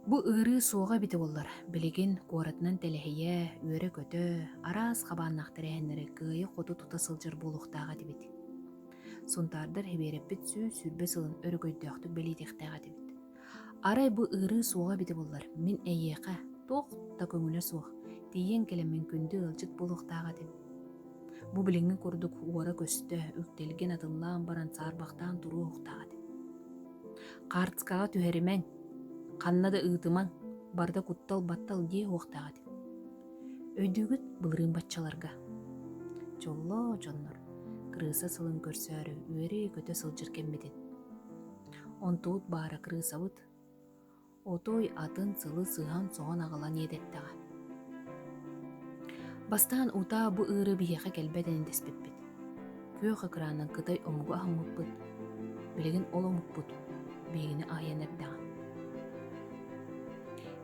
Бу ыарыы суоҕа эбитэ буоллар, билигин куоратынан тэлэһийэ, үөрэ-көтө, араас хабааннаах тэрээһиннэри кыайа-хото тута сылдьар буолуохтаах этибит. Сунтаардар Һибиэрэппит 120 сылын өрөгөйдөөхтүк бэлиэтиэхтээх этибит. Арай бу ыарыы суоҕа эбитэ буоллар, мин эйиэхэ, туох да көҥүлэ суох, тиийэн кэлэммин күндү ыалдьыт буолуохтаах этим. Бу билиҥҥи курдук уора-көстө, үктэлгин атыллаан баран саарбахтаан туруо уохтаах этим. Хаартыскаҕа түһэримэҥ, ханна да ыытымаҥ, барыта куттал-баттал диэ уохтаах этим. Өйдүүгүт былырыын баччаларга? Дьоллоо дьоннор, кырыыса сылын көрсөөрү үөрэ-көтө сылдьар кэммитин. Онтубут баара кырыысабыт Отой атын сылы сыһан-соһон аҕалан иэтэттэҕэ. Бастаан утаа бу ыарыы биһиэхэ кэлбэт ини дэспиппит. Күөх экранынан кытай омугу аһыммыппыт. Билигин ол омукпут биһигини аһыйан эрдэҕэ.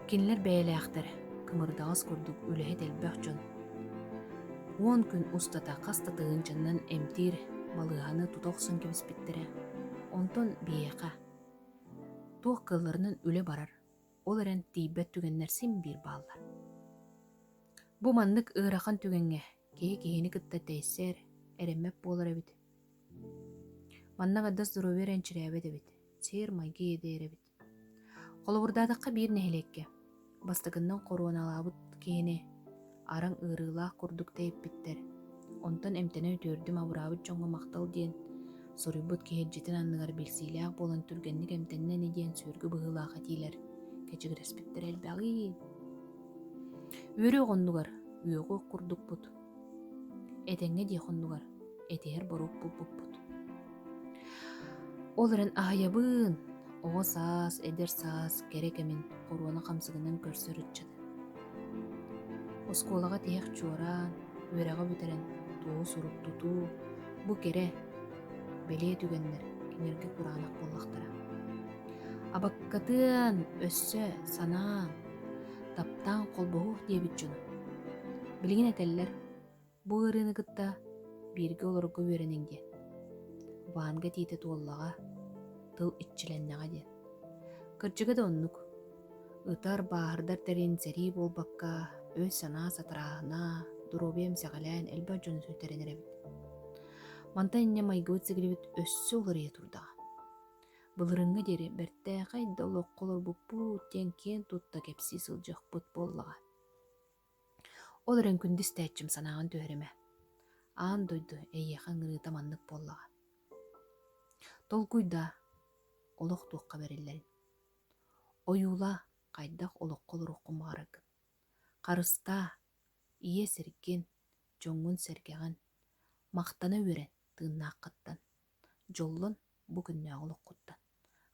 Кинилэр бэйэлээхтэр, кымырдаҕас курдук үлэһит элбэх дьон. 10 күн устата хас да тыһыынчаннан эмтиир балыыһаны тута охсон кэбиспиттэрэ. Онтон биһиэхэ Туох кыалларынан үлэ барар, ол эрэн тиийбэт түгэннэр син биир бааллар. Бу маннык ыарахан түгэҥҥэ киһи киһини кытта тэйсэр, эрэммэт буолар эбит. Манна аҥардас здоровье эрэ энчирээбэт эбит, сиэр-майгы иэдэйэр эбит. Холобурдаатахха биир нэһилиэккэ Бастакыннан хоруоналаабыт киһини араҥ ыарыылаах курдук тэйиппиттэр, онтон эмтэнэн үтүөрдүм абыраабыт дьоҥҥо махтал диэн суруйбут киһи илдьитин анныгар билсиилээх буолан түргэнник эмтэннэ ини диэн сүөргү быһыылаах этиилэр кэчигирэспиттэрэ элбэҕий. Үөрүөх оннугар үөҕүөх курдукпут, этэҥҥэ диэх оннугар этиһэр боруок булбуппут. Ол эрэн аһыйабыын, оҕо саас, эдэр саас кэрэ кэмин хоруона хамсыгынан көрсөр ыччат. Оскуолаҕа тиһэх чуораан, үөрэҕи бүтэрэн туоһу сурук тутуу, бу кэрэ, бэлиэ түгэннэр кинилэргэ кураанах буоллахтара. Абаккатыан, өссө санаан, таптаан холбоһуох диэбит дьону. Билигин этэллэр, Бу ыарыыны кытта бииргэ олорорго үөрэниҥ диэн. Ванга этиитэ туоллаҕа, тыл иччилэннэҕэ диэн. Кырдьыга да оннук. Ытар, бааһырдар тэрин сэрии буолбакка, өй-санаа сатарааһына, доруобуйа эмсэҕэлээн элбэх дьону сүтэрэн эрэбит. Мантан инньэ майгыбыт-сигилибит өссө уларыйа турдаҕа. Былырыыҥҥа диэри бэртээхэй да олоххо олорбуппут диэн киэн тутта кэпсии сылдьыахпыт буоллаҕа. Ол эрэн күндү истээччим санааҕын түһэримэ. Аан дойду эйиэхэ ыҥырыыта маннык буоллаҕа. Толкуйдаа, олох туохха бэриллэрин. Ойуулаа, хайдах олоххо олоруоххун баҕараргын. Харыстаа, ийэ сиргин, дьоҥҥун-сэргэҕин. Махтана үөрэн тыыннааххыттан. Дьоллон бу күннээҕи олоххуттан.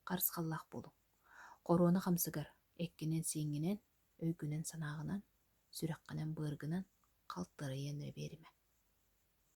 Харысхаллаах буолуҥ. Хоруона хамсыгар эккинэн-сииҥҥинэн өйгүнэн-санааҕынан, сүрэххинэн-быаргынан халтарыйан эрэ биэримэ.